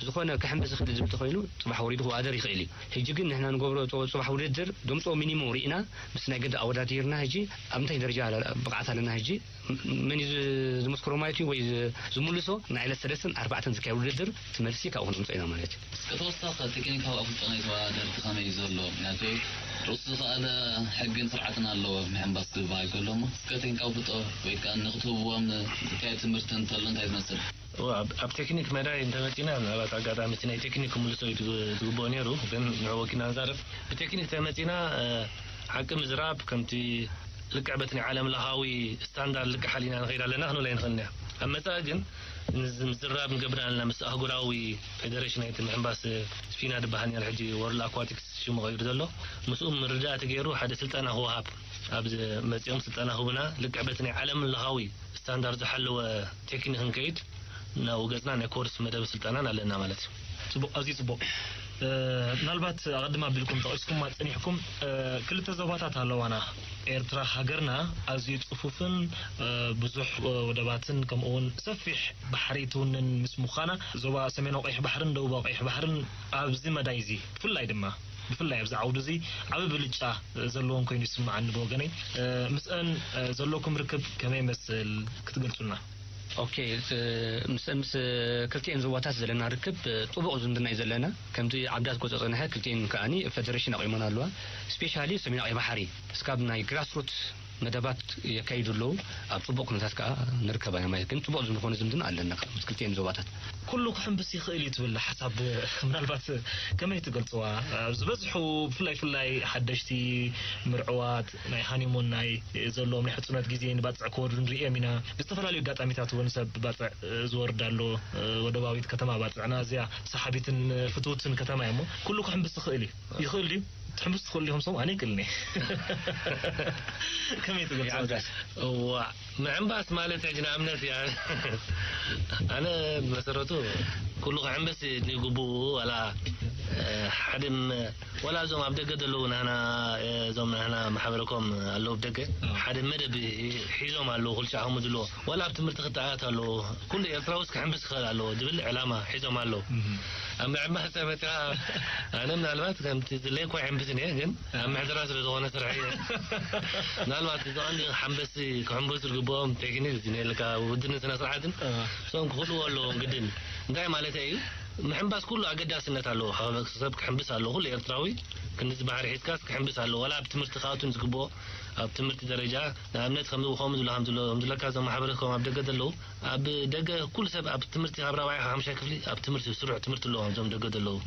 ዝኾነ ክሕምብስ ዝኽእል ዝብል ተኾይኑ፣ ጽባሕ ወሪዱ ክወዳደር ይኽእል እዩ። ሕጂ ግን ንሕና ንገብሮ ጽ-፣ ጽባሕ ውድድር፣ ደምጽኦ ሚኒሙም ርኢና፣ ምስ ናይ ገድሊ ኣወዳዲርና፣ ሕጂ ኣብ እንታይ ደረጃ ኣለ-፣ ብቕዓት ኣለና፣ ሕጂ ም-፣ መን እዩ ዝ-፣ ዝመስክሮ ማለት እዩ፣ ወይ ዝ-፣ ዝምልሶ፣ ናይ ዕለት ሰለስተን ኣርባዕተን ዝካየድ ውድድር፣ እቲ መልሲ ካብኡ ክነምጽኦ ኢና ማለት እዩ። እስከ ተወሳኺ ቴክኒካዊ ኣፍልጦ ናይ ተወዳደርቲ ከመይ እዩ ዘሎ? ምክንያቱ ርእሱ ዝኸኣለ ሕግን ስርዓትን ኣለዎ፣ ምሕንባስ ክበሃል ከሎ እሞ፣ እስከ ቴክኒካዊ ኣፍልጦ ወይ ከኣ ንኽትህብዎም ዝካየድ ትምህርቲ እንተሎ እንታይ ዝመስል? እወ፣ ኣብ፣ ኣብ ቴክኒክ መዳይ እንተመጺና፣ ምናልባት ኣጋጣሚ እቲ ናይ ቴክኒክ ክምልሶ እዩ ዝግ-፣ ዝግብኦ ነይሩ፣ ግን ንዕኡ ወኪልና ንዛረብ። ብቴክኒክ ተመጺና፣ እ፣ ሓቂ ምዝራብ፣ ከምቲ ልክዕ በቲ ናይ ዓለም ለኻዊ ስታንዳርድ ልክዕ ሓሊና ንኸይድ ኣለና ክንብል ኣይንኽእልን ኢና። ኣብ መጻኢ ግን ንዝ-፣ ምዝራብ ንገብር ኣለና ምስ ኣህጉራዊ ፌደሬሽን ናይቲ ምሕንባስ፣ ፊና ዝበሃል ነይሩ፣ ሕጂ ወርልድ ኣኳቲክስ ሽሙ ቀይሩ ዘሎ። ምስኡ ምርዳእ ተገይሩ ሓደ ስልጠና ክወሃብ፣ ኣብዚ መጺኦም ስልጠና ክህቡና፣ ልክዕ በቲ ናይ ዓለም ለኻዊ ስታንዳርድ ዝሓለወ ቴክኒክ ንከይድ፣ ናብኡ ገጽና ናይ ኮርስ መደብ ስልጠናን ኣለና ማለት እዩ። ጽቡቕ፣ ኣዝዩ ጽቡቕ። እ፣ ምናልባት ኣቐድም ኣቢልኩም ጠቒስኩማ ጸኒሕኩም፣ እ፣ ክልተ ዞባታት ኣለዋና። ኤርትራ ሃገርና ኣዝዩ ጽፉፍን፣ እ፣ ብዙሕ፣ እ፣ ወደባትን ከምኡ እውን ሰፊሕ ባሕሪ ትውንን ምስ ምዃና፣ ዞባ ሰሜናዊ ቀይሕ ባሕርን ደቡባዊ ቀይሕ ባሕርን ኣብዚ መዳይ እዚ ብፍላይ ድማ፣ ብፍላይ ኣብዚ ዓውዲ እዚ ዓቢ ብልጫ ዘለዎም ኮይኑ ይስምዓኒ ብወገነይ። እ፣ ምስአን፣ እ፣ ዘለኩም ርክብ ከመይ ይመስል ክትገልጹልና? ኦኬ፣ እ፣ ምስ፣ ምስ ክልቲኤን ዞባታት ዘለና ርክብ፣ እ፣ ጥቡቕ ዝምድና እዩ ዘለና። ከምቲ ዓብዳት ክገልጾ ዝጸንሐ፣ ክልቲኤን ከኣኒ ፌደሬሽን ኣቑመን ኣለዋ። ስፔሻሊ ሰሜናዊ ባሕሪ፣ እስካብ ናይ ግራስሩት መደባት የካይዱ ኣለዉ። ኣብ ጽቡቕ ኩነታት ከኣ ንርከብ ኢና ማለት ግን፣ ጽቡቕ ዝኾነ ዝምድና ኣለና ምስ ክልቲኤን ዞባታት። ኩሉ ክሕምብስ ይኽእል እዩ ትብል ሓሳብ ምናልባት ከመይ ትገልጽዋ? ኣብ ዝበዝሑ ብፍላይ፣ ፍላይ ሓደሽቲ ምርዕዋት ናይ ሃኒሙን ናይ ዘለዎም ናይ ሕጽኖት ግዜ ንባጽዕ ክወርዱ ንርእዮም ኢና። ብዝተፈላለዩ ኣጋጣሚታት እውን ሰብ ባጽዕ ዝወርድ ኣሎ። ወደባዊት ከተማ ባጽዕና ኣዝያ ሰሓቢትን ፍትውትን ከተማ እያ እሞ፣ ኩሉ ክሕምብስ ይኽእል እዩ። ይኽእል ድዩ? ትሕምብስ ትኽእሉ ዲኹም? ሰው ኣነ ይክእልኒ። ከመይ ትገልጽ? ይዓብዳስ። እዋ፣ ምሕንባስ ማለት ሕጂ ንኣብነት እያ። ኣነ ብመሰረቱ ኩሉ ክሕምብስ ንግቡኡ፣ ዋላ፣ እ፣ ሓደም፣ ዋላ እዞም ኣብ ደገ ዘለዉ ናህና፣ እ፣ እዞም ናህና ማሕበረኮም ኣለዉ ኣብ ደገ፣ ኣዎ። ሓደ መደብ ሒ-፣ ሒዞም ኣለዉ፣ ኩሉ ሻዕ ከምኡ ዝብልዎ። ዋላ ኣብ ትምህርቲ ክተኣታት ኣለዎ። ኩሉ ኤርትራዊ ክሕምብስ ክኽእል ኣለዎ ዝብል ዕላማ ሒዞም ኣለዉ። እህ። ኣብ ምሕንባስ መጺኻ፣ ኣነ ምናልባት ከምቲ ዝለይ እኳ ይሕምብስን እየ፣ ግን ኣብ ምሕደራ ስለ ዝኾነ ስርሐይ፣ ምናልባት እዚ ቀንዲ ሓንበስቲ ክሕምበሱ ዝግብኦም ቴክኒክ እዚ ናይ ኢልካ ውድድርን ስነ ስርዓትን፣ ኣዎ። እሶም ክኽእልዎ ኣለዎም ግድን። እንታይ ማለት እዩ? ምሕንባስ ኩሉ ኣገዳስነት ኣለዎ። ካብ ሰብ ክሕንብስ ኣለዎ። ኩሉ ኤርትራዊ ክንዲ ባህሪ ሒዝካስ ክሕንብስ ኣለዎ። ዋላ ኣብ ትምህርቲ ክኣቱን ዝግብኦ፣ ኣብ ትምህርቲ ደረጃ፣ ንኣብነት ከም ከምኡ ዝብሎ፣ ከም ዝብሎ፣ ከም ዝብለካ፣ እዞም ማሕበረሰብ ኣብ ደገ ዘለዉ፣ ኣብ ደገ ኩሉ ሰብ ኣብ ትምህርቲ፣ ካብ ራብዓይ፣ ካብ ሓሙሻይ ክፍሊ ኣብ ትምህርቲ፣ ስሩዕ ትምህርቲ ኣለዎም እዞም ደገ ዘለዉ።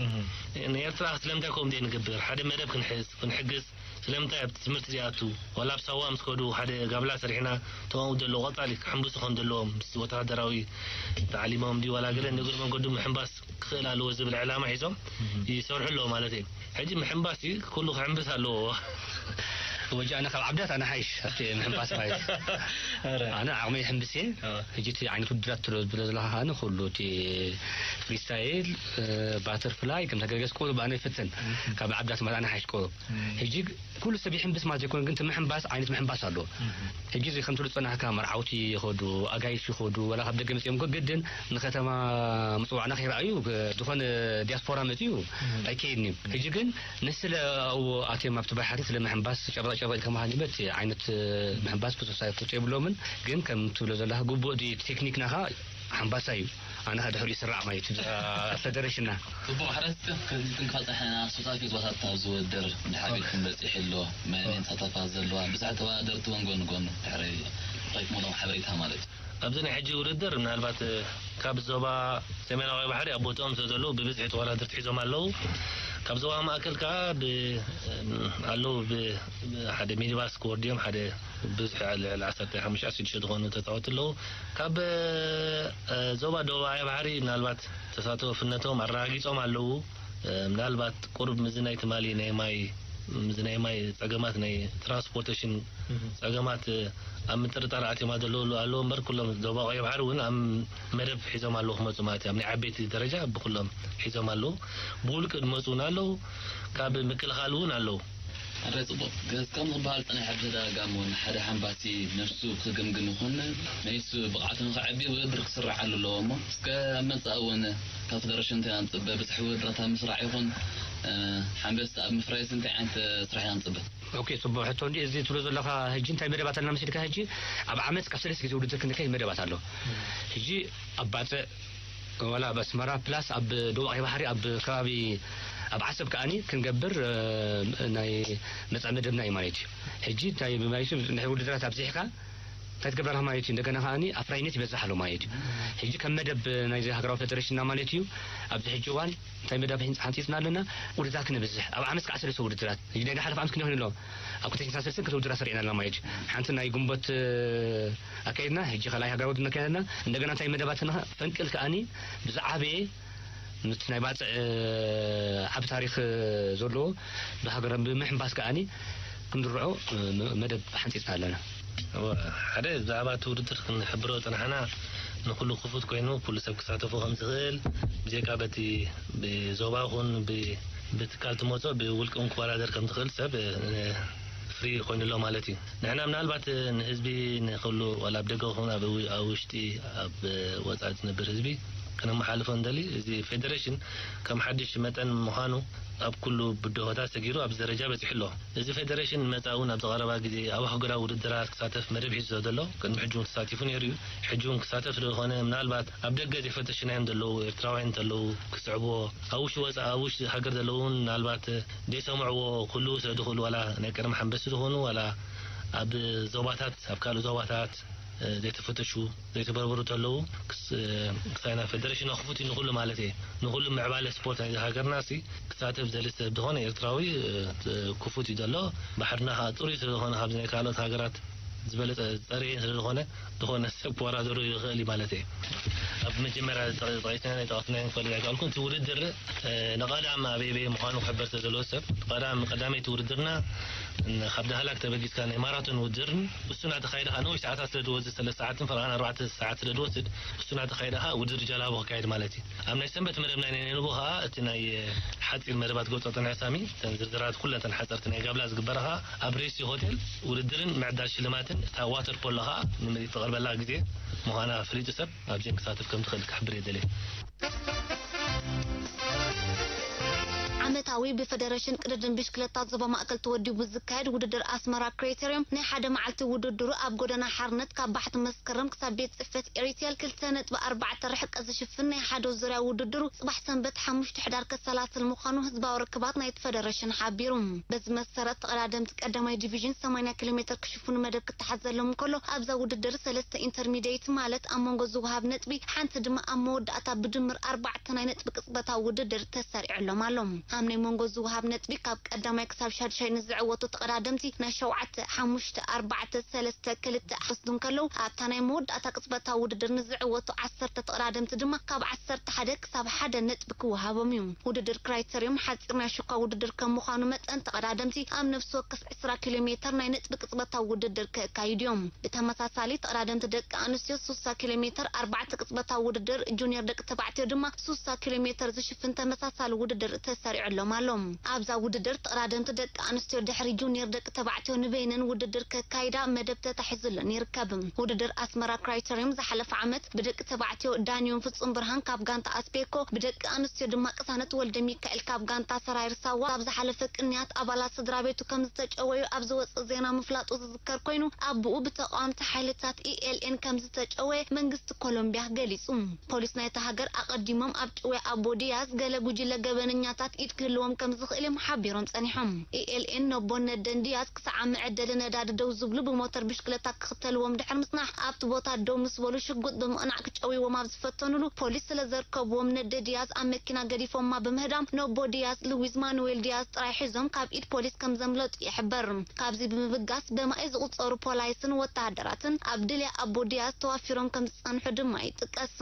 ንኤርትራ ስለምንታይ ከምኡ ዘይንገብር? ሓደ መደብ ክንሕዝ፣ ክንሕግዝ፣ ስለምንታይ ኣብቲ ትምህርቲ ዘይኣቱ? ዋላ ኣብ ሳዋ ምስ ከዱ ሓደ ጋብላ ሰሪሕና፣ እቶም ኣብኡ ዘለዉ ቀጻሊ ክሕንብሱ ከም ዘለዎም፣ ምስ ወተሃደራዊ ተዓሊሞም ድዩ ዋላ ገለ ንእግሪ መንገዱ ምሕንባስ ክኽእል ኣለዎ ዝብል ዕላማ ሒዞም ይሰርሑ ኣለዉ ማለት እዩ። ሕጂ ምሕንባስ እዩ፣ ኩሉ ክሕንብስ ኣለዎ። ወጂ ኣነ ካብ ዓብዳት ኣነ ሓይሽ ኣብቲ ምሕንባስ ማለት እዩ። ኣነ ዓቕመይ ይሕንብስ እየ። ሕጂ እቲ ዓይነት ውድድራት ትብሎ ዘለኻ ከኣ ንኹሉ እቲ ፍሪስታይል፣ ባተርፍላይ፣ ከምታ ገለገስ ቁሩብ ኣነ ይፍትን። ካብ ዓብዳት ማለት ኣነ ሓይሽ ቁሩብ። ሕጂ ኩሉ ሰብ ይሕንብስ ማለት ዘይኮነ፣ ግን እቲ ምሕንባስ ዓይነት ምሕንባስ ኣሎ። ሕጂ እዚ ከምቲ ዝጸናሕካ መርዓውቲ ይኸዱ፣ ኣጋይሽ ይኸዱ፣ ዋላ ካብ ደገ መጺኦም እኮ ግድን ንከተማ ምጽዋዕና ከይረኣዩ ዝኾነ ዲያስፖራ መጺኡ ኣይከይድን እዩ። ሕጂ ግን ንስለ ኣብኡ ኣትዮም ኣብቲ ባሕሪ ስለ ምሕንባስ ጨብረቕ ጨብረቕ ኢልካ መሃኒበት ዓይነት ምሕንባስ ብዙሕ ሳይኮት የብሎምን። ግን ከም ትብሎ ዘለኻ ግቡእ ድዩ ቴክኒክና ኸኣ ሓንባሳ እዩ። ኣነ ኸኣ ድሕሪኡ ይስራዕ ማለት እዩ። ፈደሬሽንና። ጽቡቕ፣ ሕራይ እስከ ከዚ ክንፋጸሐና ሱታፌ ዞባታት ኣብዚ ውድድር ድሓር ኢልኩም በጺሑ ኣሎ። መን እየን ተሳተፋ ዘለዋ? ብዙሕ ተወዳደርቲ እውን ጎኒ ጎኒ ድሕሪ ረኺብኩምሎም ሓበሬታ ማለት እዩ። ኣብዚ ናይ ሕጂ ውድድር ምናልባት፣ እ፣ ካብ ዞባ ሰሜናዊ ባሕሪ ኣብ ቦትኦም ስለ ዘለዉ ብብዝሒ ተወዳደርቲ ሒዞም ኣለዉ። ካብ ዞባ ማእከል ከኣ ብ-፣ ኣለዉ ብ-፣ ሓደ ሚኒባስ ክወርዱ እዮም። ሓደ ብዙሕ ልዕሊ ዓሰርተ ሓሙሽተ ሽዱሽተ ዝኾኑ ተጻወትቲ ኣለዉ። ካብ፣ እ፣ ዞባ ደቡባዊ ባሕሪ ምናልባት ተሳተፍነቶም ኣረጋጊጾም ኣለዉ። እ፣ ምናልባት ቁሩብ ምዚ ናይ ትማሊ ናይ ማይ፣ ምዚ ናይ ማይ ጸገማት፣ ናይ ትራንስፖርቴሽን ጸገማት፣ እ፣ ኣብ ምጥርጣር ኣትዮም ዘለዉ ኣለዉ እምበር፣ ኩሎም ዞባ ቀይሕ ባሕሪ እውን ኣብ መደብ ሒዞም ኣለዉ ክመጹ ማለት እዩ። ኣብ ናይ ዓበይቲ ደረጃ ብኩሎም ሒዞም ኣለዉ። ብውልቂ ዝመጹ እውን ኣለዉ፣ ካብ ምክልኻል እውን ኣለዉ። ኣረ ጽቡቕ። ገዝ ከም ዝበሃል ጸኒሑ፣ ኣብ ተደጋጋሚ እውን ሓደ ሓንባሲ ነፍሱ ክግምግም ይኹን፣ ነይሱ ብቕዓቱ ንኸዕቢ ውድድር ክስርዓሉ ኣለዎ እሞ፣ እስከ ኣብ መጻኢ እውን ካብ ፈደረሽን እንታይ ኢና ንጽበ? ብዙሕ ውድድራት ኣብ ምስራዕ ይኹን፣ እ፣ ሓንበስቲ ኣብ ምፍራይስ እንታይ ዓይነት ስራሕ ኢና ንጽበ? ኦኬ፣ ጽቡቕ ሕቶ። እንዲ እዚ ትብሎ ዘለኻ፣ ሕጂ እንታይ መደባት ኣለና መሲልካ? ሕጂ ኣብ ዓመት ካብ ሰለስተ ግዜ ውድድር ክንካይድ መደባት ኣሎ። ሕጂ ኣብ ባጽዕ ዋላ ኣብ ኣስመራ ፕላስ ኣብ ደቡብ ቀይ ባሕሪ ኣብ ከባቢ ኣብ ዓሰብ ከኣኒ ክንገብር፣ እ፣ ናይ መጻኢ መደብና እዩ ማለት እዩ። ሕጂ እንታይ ማለት እዩ? ናይ ውድድራት ኣብዚሕካ እንታይ ትገብር ኣለኻ ማለት እዩ? እንደገና ከኣኒ ኣፍራይነት ይበዝሕ ኣሎ ማለት እዩ። ሕጂ ከም መደብ ናይዚ ሃገራዊ ፈደሬሽንና ማለት እዩ፣ ኣብዚ ሕጂ እዋን እንታይ መደብ ሕንጽ-፣ ሓንጺጽና ኣለና? ውድድራት ክነብዝሕ፣ ኣብ ዓመት ከኣ ሰለስተ ውድድራት። ሕጂ ናይ ዝሓለፈ ዓመት ክንደይ ኮይኑ ኣሎ? ኣብ ክልተ ሽሕን ሰለስተን ክልተ ውድድራት ሰሪዕና ኣለና ማለት እዩ። ሓንቲ ናይ ግንቦት፣ እ፣ ኣካይድና፣ ሕጂ ካልኣይ ሃገራዊ ውድድር ኣካይድና። እንደገና እንታይ መደባትና? ፈንቅል ከኣኒ ብዝዓበየ፣ ምስ ናይ ባጽዕ፣ እ፣ ዓቢ ታሪኽ፣ እ፣ ዘለዎ ብሃገር ብምሕንባስ ከኣኒ ክንድርዖ፣ እ፣ መ-፣ መደብ ሓንጺጽና ኣለና። እወ፣ ሓደ ብዛዕባ እቲ ውድድር ክንሕብሮ ዝጸናሕና፣ ንኹሉ ክፉት ኮይኑ፣ ኩሉ ሰብ ክሳተፎ ከም ዝኽእል፣ ብጀካ በቲ ብዞባ ኹን ብ-፣ ብትካል ትመጾ፣ ብውልቂ እውን ክወዳደር ከም ዝኽእል ሰብ፣ እ፣ ፍሪ ኮይኑ ኣሎ ማለት እዩ። ንሕና ምናልባት ንህዝቢ፣ ንኹሉ፣ ዋላ ኣብ ደገ ኹን ኣብ ው-፣ ኣብ ውሽጢ፣ ኣብ ወጻኢ ዝነብር ህዝቢ ከነመሓልፎ እንደሊ፣ እዚ ፌደሬሽን ከም ሓድሽ መጠን ምዃኑ ኣብ ኩሉ ብድሆታት ሰጊሩ ኣብዚ ደረጃ በጺሑ ኣሎ። እዚ ፌደሬሽን መጻኢ እውን ኣብዚ ቀረባ ግዜ ኣብ ኣህጉራዊ ውድድራት ክሳተፍ መደብ ሒዙ ዘሎ፣ ቅድሚ ሕጂ እውን ተሳቲፉ ነይሩ እዩ። ሕጂ እውን ክሳተፍ ስለ ዝኾነ፣ ምናልባት ኣብ ደገ ዘይፈተሽናዮም ዘለዉ ኤርትራውያን እንተለዉ ክስዕብዎ፣ ኣብ ውሽጢ ወጻኢ፣ ኣብ ውሽጢ ሃገር ዘለዉ እውን ምናልባት ዘይሰምዕዎ ክህልዉ ስለ ዝኽእሉ፣ ዋላ ናይ ቀደም ሓንበስቲ ዝኾኑ፣ ዋላ ኣብ ዞባታት፣ ኣብ ካልእ ዞባታት፣ እ፣ ዘይተፈተሹ፣ ዘይተበርበሩ እንተለዉ፣ ክስ-፣ እ፣ ክሳይ ናብ ፈደሬሽን ክፉት እዩ ንኹሉ ማለት እየ። ንኹሉ ምዕባለ ስፖርት ናይ ሃገርና ሲ ክሳተፍ ዘሊ ሰብ ዝኾነ ኤርትራዊ፣ እ፣ ክፉት እዩ ዘሎ። ባሕርና ከዓ ጽሩይ ስለ ዝኾነ ካብዚ ናይ ካልኦት ሃገራት ዝበለጸ ዝጸረየ ስለ ዝኾነ፣ ዝኾነ ሰብ ክወዳደሮ ይኽእል እዩ ማለት እየ። ኣብ መጀመርያ ጠ-፣ ጠቒስና ናይ ጠቐስና ንፈልጥ ኣይከኣልኩን። እቲ ውድድር፣ እ፣ ንቐዳም ኣበይ ኣበይ ምዃኑ ክሕበር ስለ ዘለዎ ሰብ፣ ቀዳም-፣ ቀዳመይቲ ውድድርና፣ ን-፣ ካብ ዳህላክ ተበጊስካ ናይ ማራቶን ውድድርን፣ እሱ እናተኻየደ ከዓ ነዊሕ ሰዓታት ስለ ዝወስድ፣ ሰለስተ ሰዓትን ፈረቓን ኣርባዕተ ሰዓት ስለ ዝወስድ፣ እሱ እናተኻየደ ከዓ ውድድር ጃላቡ ክካየድ ማለት እዩ። ኣብ ናይ ሰንበት መደብ ናይ ነንቦ ከዓ እቲ ናይ፣ እ፣ ሓፂር መደባት ገብፀ ጥንዐ ሳሚ፣ እተን ዝርዝራት ኩለን እተን ሓፀርቲ ናይ ጋብላ ዝግበራ ከዓ ኣብ ሬሲ ሆቴል ውድድርን ምዕዳል ሽልማትን፣ እታ ዋተር ፖሎ ከዓ ንምርኢት ትቐርበላ ግዜ ምዃና ፍሊጡ ሰብ ኣብዚአን ክሳተፍ ከም ዝኽእል ክሕብር እየ ደልየ። ዓመታዊ ብፈደረሽን ቅድድም ብሽክለታ ዞባ ማእከል ተወዲቡ ዝካየድ ውድድር ኣስመራ ክራይቴርዮም ናይ ሓደ መዓልቲ ውድድሩ ኣብ ጎደና ሓርነት ካብ ባሕቲ መስከረም ክሳብ ቤት ጽሕፈት ኤሪቴል ክልተ ነጥቢ ኣርባዕተ ርሕቀት ዝሽፍን ናይ ሓደ ዙርያ ውድድሩ ጽባሕ ሰንበት ሓሙሽተ ሕዳር ከሰላስል ምዃኑ ህዝባዊ ርክባት ናይቲ ፈደረሽን ሓቢሩ። በዚ መሰረት ተቐዳደምቲ ቀዳማይ ዲቪዥን ሰማንያ ኪሎ ሜትር ክሽፍኑ መደብ ክተሓዘሎም እንከሎ ኣብዛ ውድድር ሰለስተ ኢንተርሚዲየት ማለት ኣብ መንጎ ዝወሃብ ነጥቢ ሓንቲ ድማ ኣብ መወዳእታ ብድምር ኣርባዕተ ናይ ነጥቢ ቅጽበታዊ ውድድር ተሰሪዕሎም ኣሎ። ኣብ ናይ መንጎ ዝወሃብ ነጥቢ ካብ ቀዳማይ ክሳብ ሻድሻይ ንዝዕወቱ ተቐዳደምቲ ናይ ሸውዓተ፣ ሓሙሽተ፣ ኣርባዕተ፣ ሰለስተ፣ ክልተ ክወስዱ እንከለዉ ኣብታ ናይ መወዳእታ ቅጽበታዊ ውድድር ንዝዕወቱ ዓሰርተ ተቐዳደምቲ ድማ ካብ ዓሰርተ ሓደ ክሳብ ሓደ ነጥቢ ክወሃቦም እዩ። ውድድር ክራይተርዮም ሓጺር ናይ ሹካ ውድድር ከም ምዃኑ መጠን ተቐዳደምቲ ኣብ ነፍሲ ወከፍ ዕስራ ኪሎ ሜተር ናይ ነጥቢ ቅጽበታዊ ውድድር ከካይዱ እዮም። ብተመሳሳሊ ተቐዳደምቲ ደቂ ኣንስትዮ ሱሳ ኪሎ ሜተር ኣርባዕተ ቅጽበታዊ ውድድር፣ ጁኒየር ደቂ ተባዕትዮ ድማ ሱሳ ኪሎ ሜተር ዝሽፍን ተመሳሳሊ ውድድር ተሰሪዕሎም ኣሎ። ኣብዛ ውድድር ተቐዳደምቲ ደቂ ኣንስትዮ ድሕሪ ጁኒየር ደቂ ተባዕትዮ ንበይነን ውድድር ከካይዳ መደብ ተታሒዙለን ይርከብ። ውድድር ኣስመራ ክራይተርዮም ዝሓለፈ ዓመት ብደቂ ተባዕትዮ ዳንዮን ፍጹም ብርሃን ካብ ጋንታ ኣስቤኮ፣ ብደቂ ኣንስትዮ ድማ ቅሳነት ወልደ ሚካኤል ካብ ጋንታ ሰራይር ሳዋ ኣብ ዝሓለፈ ቅንያት ኣባላት ስድራ ቤቱ ከም ዝተጨወዩ ኣብ ዝወጽእ ዜና ምፍላጡ ዝዝከር ኮይኑ፣ ኣቡኡ ብተቃወምቲ ሓይልታት ኢኤልኤን ከም ዝተጨወየ መንግስቲ ኮሎምቢያ ገሊጹ። ፖሊስ ናይታ ሃገር ኣቐዲሞም ኣብ ጭውያ ኣቦ ዲያዝ ገለ ጉጅለ ገበነኛታት ኢድ ክህልዎም ከም ዝኽእል እዮም ሓቢሮም ጸኒሖም። ኢኤልኤን ነቦን ነደን ዲያዝ ክሳዕ መዐደሊ ነዳዲ ደው ዝብሉ ብሞተር ብሽክለታ ክኽተልዎም ድሕሪ ምጽናሕ ኣብቲ ቦታ ደው ምስ በሉ ሽጉጥ ብምቕናዕ ክጨውይዎም ኣብ ዝፈተኑሉ ፖሊስ ስለ ዘርከብዎም ነደ ዲያዝ ኣብ መኪና ገዲፎማ ብምህዳም ነቦ ዲያዝ ሉዊዝ ማኑዌል ዲያዝ ጥራይ ሒዞም ካብ ኢድ ፖሊስ ከም ዘምለጡ ይሕበር። ካብዚ ብምብጋስ በማኢ ዝቑጸሩ ፖላይስን ወተሃደራትን ኣብ ድልያ ኣቦ ዲያዝ ተዋፊሮም ከም ዝጸንሑ ድማ ይጥቀስ።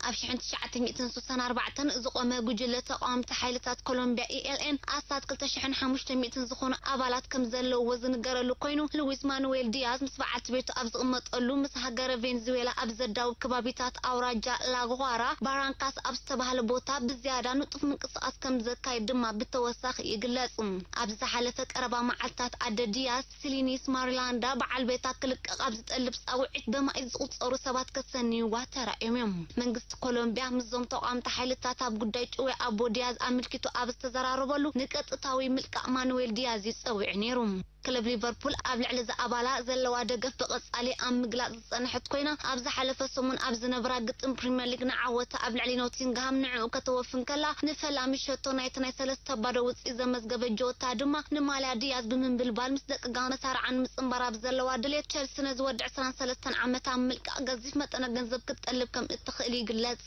ኣብ ሽሕን ትሽዓተ ሚእትን ስሳን ኣርባዕተን ዝቖመ ጉጅለ ተቓወምቲ ሓይልታት ኮሎምቢያ ኢኤልኤን ኣስታት ክልተ ሽሕን ሓሙሽተ ሚእትን ዝኾኑ ኣባላት ከም ዘለውዎ ዝንገረሉ ኮይኑ፣ ሉዊስ ማኑዌል ዲያዝ ምስ በዓልቲ ቤቱ ኣብ ዝቕመጠሉ ምስ ሃገረ ቬንዙዌላ ኣብ ዘዳውብ ከባቢታት ኣውራጃ ላጓራ ባራንካስ ኣብ ዝተባህለ ቦታ ብዝያዳ ንጡፍ ምንቅስቓስ ከም ዘካይድ ድማ ብተወሳኺ ይግለጽ። ኣብ ዝሓለፈ ቀረባ መዓልታት ኣደ ዲያዝ ሲሊኒስ ማሪላንዳ በዓል ቤታ ክልቀቕ ኣብ ዝጠልብ ጻውዒት በማኢት ዝቑጸሩ ሰባት ከሰንይዋ ተራእዮም እዮም። መንግስቲ ኮሎምቢያ ምስዞም ተቓወምቲ ሓይልታት ኣብ ጉዳይ ጭውያ ኣቦ ዲያዝ ኣመልኪቱ ኣብ ዝተዘራረበሉ ንቀጥታዊ ምልቃቕ ማኑዌል ዲያዝ እዩ ጸዊዑ ነይሩ። ክለብ ሊቨርፑል ኣብ ልዕሊ እዚ ኣባላ ዘለዋ ደገፍ ብቐጻሊ ኣብ ምግላጽ ዝጸንሐት ኮይና፣ ኣብ ዝሓለፈ ሰሙን ኣብ ዝነበራ ግጥም ፕሪምየር ሊግ ንዓወታ ኣብ ልዕሊ ኖቲንግሃም ንዕኡ ከተወፍን ከላ፣ ንፈላሚ ሸቶ ናይቲ ናይ ሰለስተ ባዶ ውጽኢት ዘመዝገበ ጆታ ድማ ንማልያ ዲያዝ ብምንብልባል ምስ ደቂ ጋንታ መሳርዓን ምጽንባር ኣብ ዘለዋ ድሌት፣ ቸልሲ ነዚ ወዲ ዕስራን ሰለስተን ዓመት ኣብ ምልቃቕ ገዚፍ መጠነ ገንዘብ ክትጠልብ ከም እትኽእል ይግለጽ።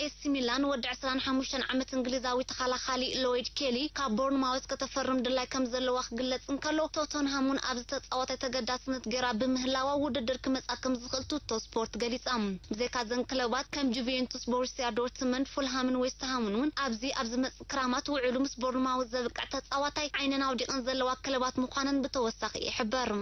ኤሲ ሚላን ወዲ ዕስራን ሓሙሽተን ዓመት እንግሊዛዊ ተኸላኻሊ ሎይድ ኬሊ ካብ ቦርንማውዝ ከተፈርም ድላይ ከም ዘለዋ ክግለጽ እንከሎ፣ ቶተንሃም እውን ኣብዚ ተጻዋታይ ተገዳስነት ገይራ ብምህላዋ ውድድር ክመጻ ከም ዝኽእል ቱቶ ስፖርት ገሊጻ። ብዘይካ እዘን ክለባት ከም ጁቬንቱስ፣ ቦሩሲያ ዶርትመንድ፣ ፉልሃምን ዌስትሃምን እውን ኣብዚ ኣብ ዝመጽእ ክራማት ውዕሉ ምስ ቦርንማውዝ ዘብቅዕ ተጻዋታይ ዓይነን ኣውዲቐን ዘለዋ ክለባት ምዃነን ብተወሳኺ ይሕበር።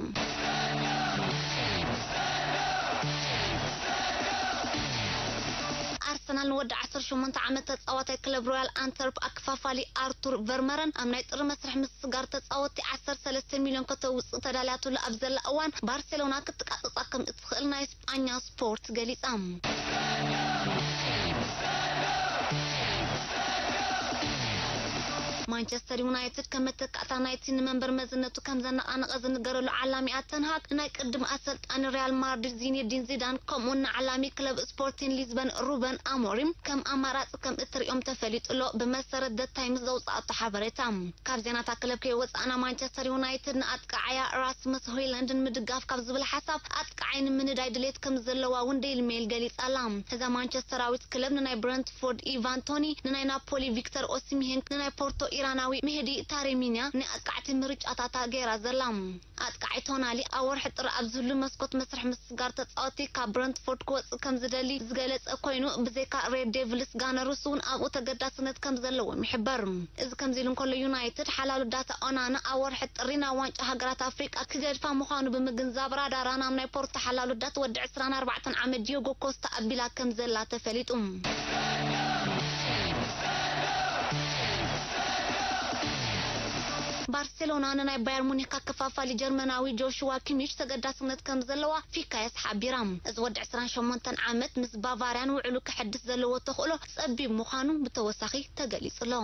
ኣርሰናል ንወዲ ዓሰርተ ሸሞንተ ዓመት ተጻዋታይ ክለብ ሮያል ኣንተርፕ ኣከፋፋሊ ኣርቱር ቨርመረን ኣብ ናይ ጥሪ መስርሕ ምስስጋር ተጻወትቲ ዓሰርተ ሰለስተ ሚልዮን ከተውጽእ ተዳልያትሉ ኣብ ዘላ እዋን፣ ባርሴሎና ክትቃጸጻ ከም እትኽእል ናይ ስጳኛ ስፖርት ገሊጻ። ማንቸስተር ዩናይትድ ከም መተካእታ ናይቲ ንመንበር መዝነቱ ከም ዘነቓነቐ ዝንገረሉ ዓላሚኣ ተንሃግ፣ ናይ ቅድም ኣሰልጣኒ ሪያል ማድሪድ ዚኔዲን ዚዳን ከምኡውን ንዓላሚ ክለብ ስፖርቲን ሊዝበን ሩበን ኣሞሪም ከም ኣማራጺ ከም እትርእዮም ተፈሊጡ ኣሎ። ብመሰረት ደ ታይምስ ዘውጽኣቶ ሓበሬታ፣ ካብ ዜናታት ክለብ ከይወጻእና፣ ማንቸስተር ዩናይትድ ንኣጥቃዓያ ራስመስ ሆይላንድ ንምድጋፍ ካብ ዝብል ሓሳብ ኣጥቃዓይ ንምንዳይ ድሌት ከም ዘለዋ እውን ዴይሊ ሜይል ገሊጻ ኣላ። እዛ ማንቸስተራዊት ክለብ ንናይ ብረንትፎርድ ኢቫን ቶኒ፣ ንናይ ናፖሊ ቪክተር ኦሲምሄን፣ ንናይ ፖርቶ ኢራናዊ ሜህዲ ታሬሚንያ ናይ ኣጥቃዕቲ ምርጫታታ ገይራ ዘላ። ኣጥቃዓይ ቶናሊ ኣብ ወርሒ ጥሪ ኣብ ዝህሉ መስኮት መስርሕ ምስስጋር ተጻወቲ ካብ ብረንትፎርድ ክወጽእ ከም ዝደሊ ዝገለጸ ኮይኑ፣ ብዘይካ ሬድ ዴቪልስ ጋነርስ እውን ኣብኡ ተገዳስነት ከም ዘለዎም ይሕበር። እዚ ከምዚ ኢሉ እንከሎ፣ ዩናይትድ ሓላሉ ዳታ ኦናና ኣብ ወርሒ ጥሪ ናብ ዋንጫ ሃገራት ኣፍሪቃ ክገድፋ ምዃኑ ብምግንዛብ፣ ራዳራ ናብ ናይ ፖርቶ ሓላሉ ዳት ወዲ ዕስራን ኣርባዕተን ዓመት ዲዮጎ ኮስታ ኣቢላ ከም ዘላ ተፈሊጡ። ባርሴሎና ንናይ ባየር ሙኒክ ኣከፋፋሊ ጀርመናዊ ጆሽዋ ኪሚሽ ተገዳስነት ከም ዘለዋ ፊካየስ ሓቢራ። እዚ ወዲ ዕስራን ሸሞንተን ዓመት ምስ ባቫርያን ውዕሉ ክሕድስ ዘለዎ ተኽእሎ ጸቢብ ምዃኑ ብተወሳኺ ተገሊጹ ኣሎ።